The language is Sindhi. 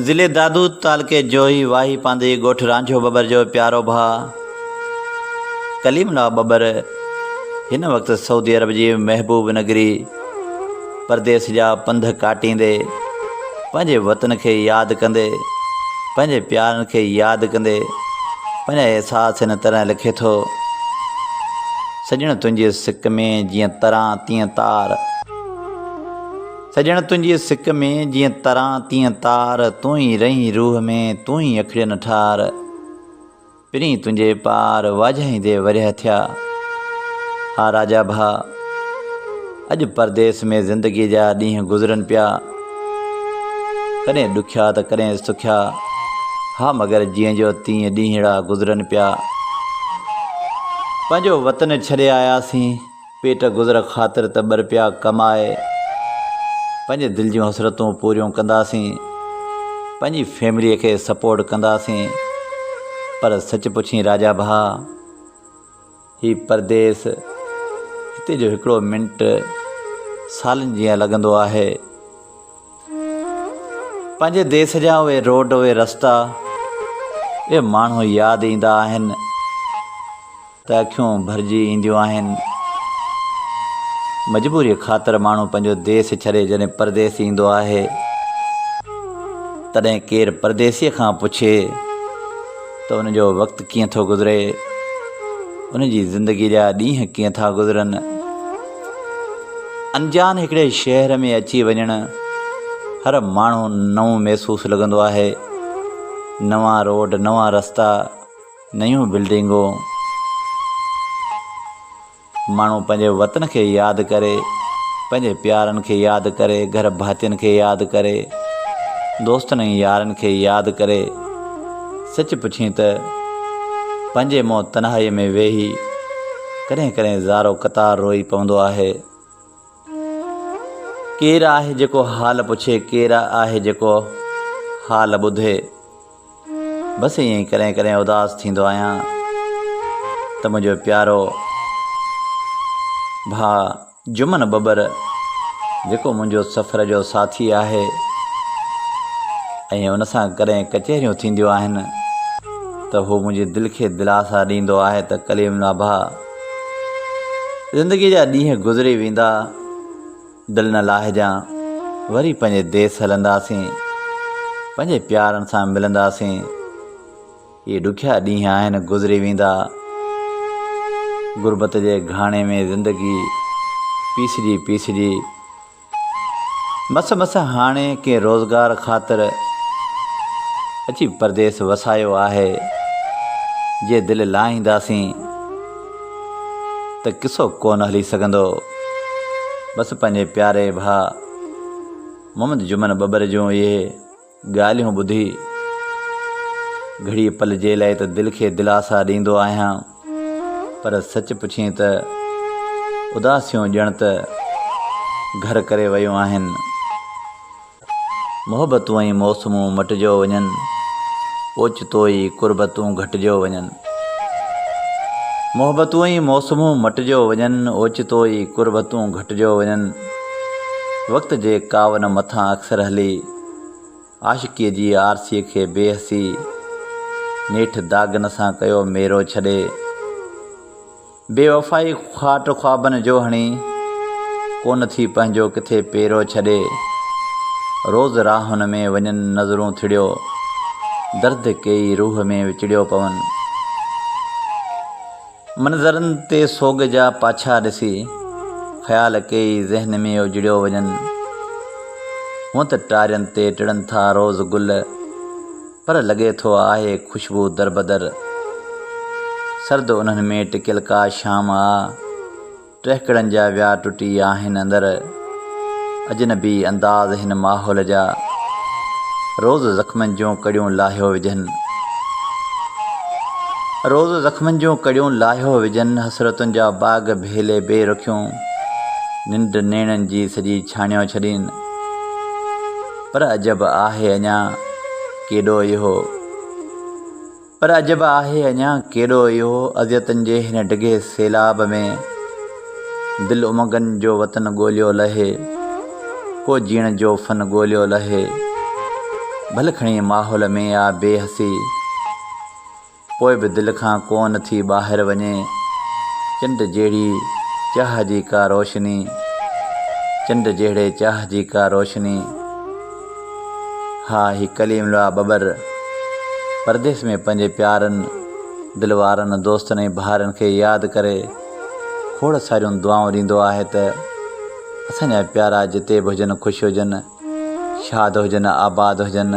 ضلعي دادو تعلقي جوهي واهي پانڌي ڳوٺ رانجهو ٻٻر جو پيارو ڀاء ڪليم الله ٻٻر هن وقت سعودي عرب جي محبوب نگري پرديس جا پنڌ ڪاٽيندي پنهنجي وطن کي ياد ڪندي پنهنجي پيارن کي ياد ڪندي پنهنجا احساس هن طرح لکي ٿو سڄڻ تنهنجي سڪ ۾ جيئن تران تيئن تار. سڄڻ تنهنجي سڪ ۾ جيئن تران تيئن تار، تون ئي رهين روح ۾ تون ئي اکڙين ٺار، پرين تنهنجي پار واجهائيندي ورهيه ٿيا. ها راجا ڀاء اڄ پرديس ۾ زندگيء جا ڏينهن گذرن پيا، ڪڏهن ڏکيا ته ڪڏهن سکيا، ها مگر جيئن جو تيئن ڏينهڙا گذرن پيا. پنهنجو وطن ڇڏي آياسين. پيٽ گذر خاطر ته ٻه رپيا ڪمائي پنهنجي دل جون حسرتون پوريون ڪنداسين، پنهنجي فيمليء کي سپورٽ ڪنداسين پر سچ پڇين راجا ڀاء هي پرديس هتي جو هڪڙو منٽ سالن جيان لڳندو آهي. پنهنجي ديس جا اهي روڊ اهي رستا اهي ماڻهو ياد ايندا آهن. ته اکيون ڀرجي اينديون آهن. مجبوريء خاطر ماڻهو پنهنجو ديس ڇڏي جڏهن پرديس ايندو آهي، تڏهن ڪير پرديسيء کان پڇي ته ان جو وقت ڪيئن ٿو گذري، ان جي زندگيء جا ڏينهن ڪيئن ٿا گذرن. انجان هڪڙي شهر ۾ اچي وڃڻ هر ماڻهو نئون محسوس لڳندو آهي. نوان روڊ، نوان رستا. نيون بلڊنگون، ماڻهو پنهنجي وطن کي ياد ڪري، پنهنجي پيارن کي ياد ڪري، گهر ڀاتين کي ياد ڪري، دوستن ۽ يارن کي ياد ڪري، سچ پڇين ته پنهنجي منهن تنهائيء ۾ ويهي ڪڏهن ڪڏهن زارو قطار روئي پوندو آهي. ڪير آهي جيڪو حال پڇي، ڪير آهي جيڪو حال ٻڌي. بس ائين ئي ڪڏهن ڪڏهن اداس ٿيندو آهيان ته منهنجو پيارو ڀاء جمن ٻٻر جيڪو منهنجو سفر جو ساٿي آهي ۽ ان سان ڪڏهن ڪچهريون ٿينديون آهن ته هو منهنجي دل کي دلاسا ڏيندو آهي ته ڪليم الله ڀاء زندگي جا ڏينهن گذري ويندا دل نه لاهجان، وري پنهنجي ديس هلنداسين، پنهنجي پيارن سان ملنداسين. اهي ڏکيا ڏينهن آهن گذري ويندا. غربت جي گهاڻي ۾ زندگي پيسجي پيسجي مس مس هاڻي ڪنهن روزگار خاطر اچي پرديس وسايو آهي. جي دل لاهينداسين. ته قصو ڪونه هلي سگهندو. بس پنهنجي پياري ڀاء محمد جمن ٻٻر جون اهي ڳالهيون ٻڌي گهڙي پل جي لاء ته دل کي دلاسا ڏيندو آهيان پر سچ پڇين ته اداسيون ڄڻ ته گهر ڪري ويون آهن. محبتون ۽ موسمون مٽجيو وڃن، اوچتو ئي قربتون گهٽجيو وڃن. محبتون ۽ موسمون مٽجيو وڃن، اوچتو ئي قربتون گهٽجيو وڃن. وقت جي ڪاون مٿان اڪثر هلي، عاشقيء جي آرسيء کي بي حسي، نيٺ داغن سان ڪيو ميرو ڇڏي. بي وفائي کاٽ خوابن جو هڻي، ڪونه ٿي پنهنجو ڪٿي پيرو ڇڏي. روز راهن ۾ وڃن نظرون ٿڙيو، درد ڪيئي روح ۾ وچڙيو پون. منظرن تي سوڳ جا پاڇا ڏسي، خيال ڪيئي ذهن ۾ اجڙيو وڃن. هونء ته ٽارين تي ٽڙن ٿا روز گل، پر لڳي ٿو آهي خوشبو دربدر. سرد انهن ۾ ٽڪيل ڪا شام آ. ٽهڪڙن جا ويا ٽٽي آهن اندر. اجنبي انداز هن ماحول جا. روز زخمن جون ڪڙيون لاهيو وجهن. روز زخمن جون ڪڙيون لاهيو وجهن. حسرتن جا باغ ڀيلي بي رخيون. ننڊ نيڻن جي سڄي ڇاڻيو ڇڏين. پر عجب آهي اڃا ڪيڏو اهو. پر عجب آهي اڃا ڪيڏو اهو اذيتن جي هن ڊگهي سيلاب ۾ دل امنگن جو وطن ڳوليو لهي ڪو جيئڻ جو فن ڳوليو لهي. ڀل کڻي ماحول ۾ آ بي حسي. پوء به دل کان ڪونه ٿي ٻاهر وڃي. چنڊ جهڙي چاهه جي ڪا روشني. چنڊ جهڙي چاهه جي ڪا روشني. ها هي ڪليم الله ٻٻر پرديس ۾ پنهنجي پيارن، دل وارن دوستن ۽ ڀائرن کي ياد ڪري کوڙ ساريون دعائون ڏيندو آهي ته اسان جا پيارا جتي به هجن خوش هجن، شاد هجن، آباد هجن.